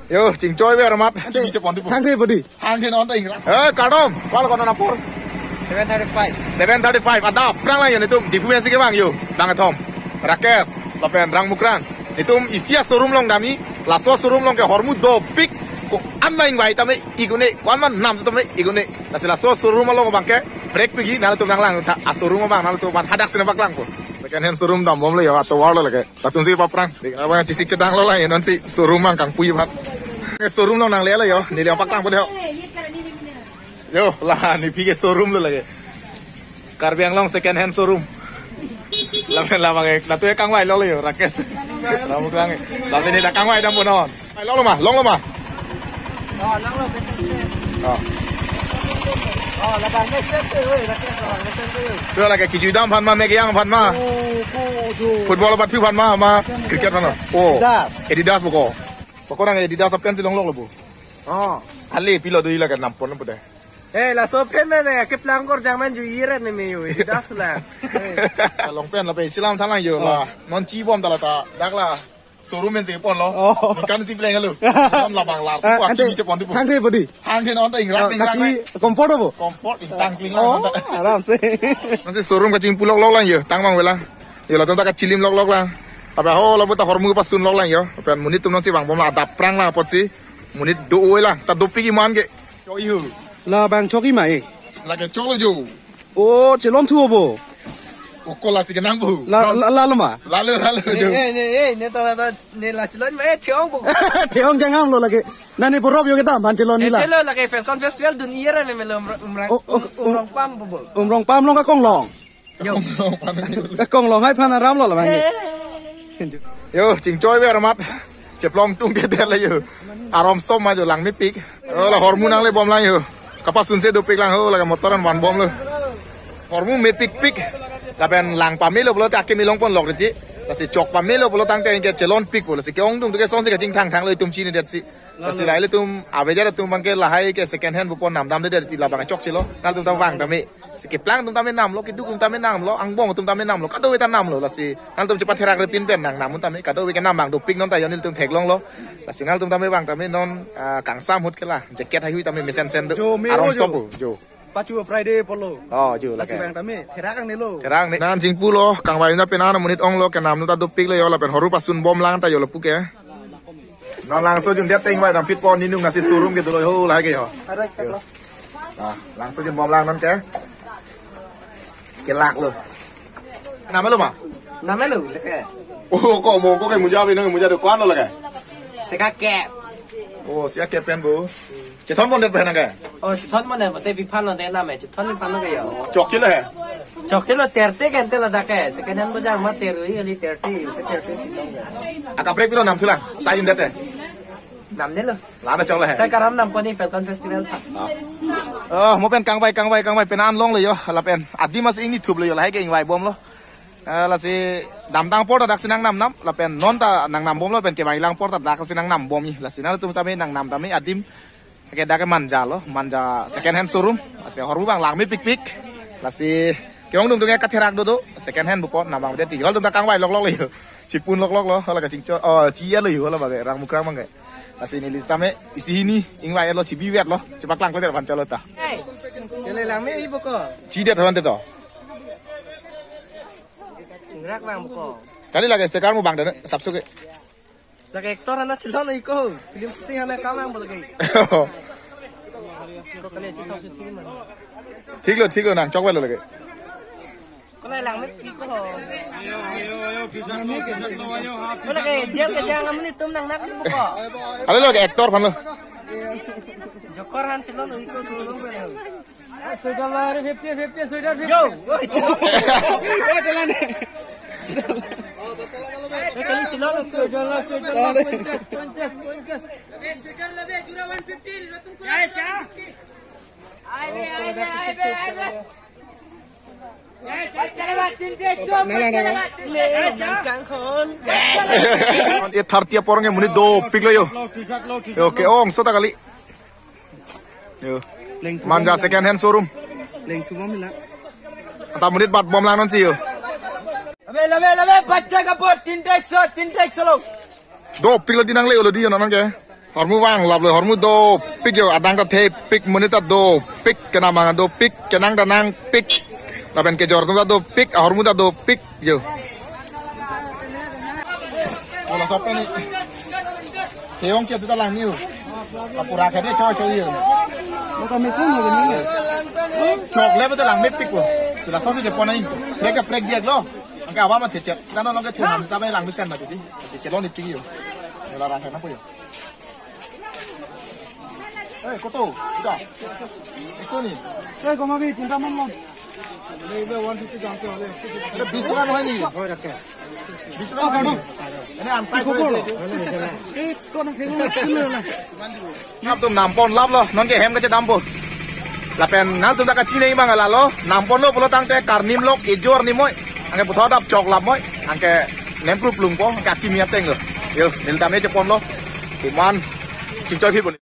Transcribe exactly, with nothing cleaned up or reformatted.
Yo, chingchoi ver amat. Thangte bodi. Thangte non ta ingra. Eh, kardom. Kol kono apor? Seven thirty-five. Seven thirty-five. Adap aphrang lang yo netum. Diphu pensi kevang yo. Bang athom. Rakesh. Lapen Rangmukrang. Netum isi a-showroom along damji. Laso showroom along ke hormu dopik. Ko-an ma ingvai tame ik un-e. Ko-an ma nam tame ik un-e. Lasi laso showroom along abang ke break piji. Nanglitum nanglang tha. A-showroom abang nanglitum aphan hadak si nangpaklangpo. Second hand showroom dambomlo yo. Atovar lo lake. Latum si paphrang. Dik abang tisik chedanglo lang yo, non si showroom abang kangpui aphan. Showroom along nanglelo yo. Neli nangpaklangpo dei ho. Yo, la nepi ke showroom lo lake. Karbi Anglong second hand showroom. Lang lang abang, latum kangvai lo yo, Rakesh. Rangmukrang. Lasi ne ta kangvai dampo non. Ai, longlo ma, longlo ma. Oh, longlo, betul, betul. Oh. Oh, labang mesen tu, weh, Rakesh, labang mesen tu. Yo, lake kijui dam aphan ma, mek yang aphan ma. Oh, ko, jo. Football bat phi aphan ma, ma cricket aphan ma. Oh. Adidas. Adidas boko. Boko nang Adidas aphan si longloklo bo. Oh. Ale pilo dui lake nampon pute. Eh, laso pen ne, ne, keplang kor jangman ju ira ne me yo, Adidas la. Eh. Long pen lapen isi alam thanlang yo la. Oh. Non chibom ta la ta, dak la. Showroom pen si ponlo. Oh. Ningkan si pleng lo. Non labang la. Ah, ante, thangte bodi. Thangte non ta ingrak, oh, ingrak kachi le. Comfort bo? Comfort, ingtang kling la, oh, non ta. Aram se. Non si showroom kachingpu loklok lang yo. Tang abang vela. Yo latum ta kachilim loklok lang. Apa ho la bo ta hormu pasun lok lang yo. Pen monit atum non si vangbom la adap aphrang lang apotsi. Monit do-oi lang. Ta dopik iman ke. Choi ho. Labang chok-i ma e. Lake choklo jo. Oh, chelon thu bo. Oko lasi kenang bo. La, la, lalo ma? Lalo, lalo jo. Ne, ne, ne, ne, ta, ta, ne la chelon ma, eh, theong bo. Theong jangam lo lake. Nani porop yo kedam aphan chelon, eh, nila. Chelo lake Falcon Festival dun ira me melo umrang, oh, oh, um, um, Umrongpam bo bo. Umrongpam along kakong along. Yo. Kakong along hai aphan aram lo labang. Eh. Yo, chingchoi ver amat. Cheplong tungte det la yo. Arom som ma jo lang mepik. Oh, la hormu nanglebom lang yo. Kapasun si dopik lang ho, la motor an vanbomlo. Hormu mepikpik. Lapen lang pamelo pulote ake melong pon lok riti. Lasi chok pamelo pulo tangte ke chelonpik pulo. Lasi ke-ongdung tu ke son si kachingthang thanglo itum chinidetsi. Lasi lahai ilitum avedet atum abang ke lahai ke second hand bupon namdamdedet ti labang chokchelo. Nanglitum ta vang tame. Si keplang atum tame namlo, keduk atum tame namlo, angbong atum tame namlo, kadokave ta namlo, lasi nanglitum chepatherak repin pen nangnam un tame, kadokave kenam abang dopik non ta yo nelitum theklonglo. Lasi nanglitum tame vang tame non, ah, kangsam ahut ke la, jacket haihui tame mesensen do. Jo, me arom jo. Sopo, jo. Pachu Friday polo. Oh, jo, lasi lake. Vang tame, therak nangne lo. Therak nangne. Nang chingpulo, kangvai na pen ana monit onglo, kenam atum ta dopiklo yo, lapen hormu pasunbom lang ta yo lapu ke. Non langso jun dia teng vai dam phit pon ninung nasi showroom ke dolo ho, lake ho. Arai, yo. Ah, langso junbom lang non ke. Kelak lo. Namelo ma? Namelo, lake. Oh, ko mo ko ke muja bi nang muja do kwan lo lake. Seka ke. Oh, sia ke pen bo. Chethon pondet pen ke. Oh, chethon pondet, bote biphan lo de name, chethon biphan lo ke yo. Chokchelo he. Chokchelo thirty ke ante ladak ke. Second hand bajar ma thirty, ali thirty, thirty si dong. Akaprek pilo nam thulang, sai undet he. Namne lo. Lana choklo he. Sai karam nam poni Falcon Festival aphan. Ah. Oh, mo pen kangvai, kangvai, kangvai pen an longlo yo, lapen. Adim as ingni thuplo yo, lahai ke ingvaibomlo. Eh, lasi damtang apor ta dak si nangnamnam, lapen non ta nangnambomlo pen kevang lang apor ta dak si nangnambomji. Lasi nanglitum tame nangnam tame adim. Ke dak ke Manja lo, Manja second hand showroom. Lasi hormu abang lang mepikpik. Lasi ke-ongdung atum ke katherak dodo, second hand bupon namang de ti. Hol atum ta kangvai lokloklo yo. Chipun lokloklo, hala kachingchoi, oh, chiyalo yo, hala abang ke, Rangmukrang abang ke. Lasi neli sitame, isi hini, ingvai lo, chibivet lo, chepaklangkledet aphan chalo ta. Hey, kele lang me i boko. Chidet aphan te to. Chingrak abang boko. Kali lake sticker mo abang dana, sapso ke. Lake actor ana chilon iko. Film shooting ana kam abang bolo ke. Ko kali chithok si thik man. Thiklo, thiklo nang, chokvelo lake. Ko lai lang met iko. Ko lake jail ke jang amonit atum nangnak boko. Ale lake actor aphan lo. Jokor han chilon iko sulung belo. Sweater la re fifty, fifty sweater fifty. Yo, oi. Oi, telan. Oi, kali silo lo. Sweater la, sweater la, twenty, twenty, twenty. Sweater la be jura one fifty, latun ko. Ai be, ai be, ai be, ai be. Nang, nang, nang. Ye thirty apor nge monit dopiklo yo. Yo, ke-ong so ta kali. Yo. Manja second hand showroom. Lengthu bom la. Anta monit bat bom lang non si yo. Lave, lave, lave, bacha ka bot, tin tek so, tin tek so lo. Dopik lo, dinang le lo di yo non ke. Hormu vang lap lo, hormu dopik yo, adang ta thepik, monit ta dopik, kenamang dopik, kenang ta nangpik. Lapen kejor ta dopik, ahormu ta dopik yo. Bola sopen ni. Heyong kia ta lang ni yo. Apura kade choi choi yo. Lo ta mesun ho ni. Chok le ta lang mepik ko. Sila sosi je pon nai. Prek prek diak lo. Anke awa ma thechet. Sila no long ke theham sa ba lang mesen ma titi. Si chelon ni pi yo. Bola rang kana po yo. Eh, koto, ida. Ekso ni. Eh, koma bi, tinta man man. Ini ibe one fifty jam se wale. Ada bis toka nohoi ni? Bis toka nohoi ni? Ini ansai. Eh, kok nang kena kena lah. Nangtum nampon lap lo, non ke hem kachedampo. Lapen nangtum ta kachini bang lalo, nampon lo pulo tangte karnim lok ejor ni moi. Anke puthot dap chok lap moi. Anke nempru plungpo, anke akimi ateng lo. Yo, neli dam e chepon lo. Kuman, chingchoi phit pon.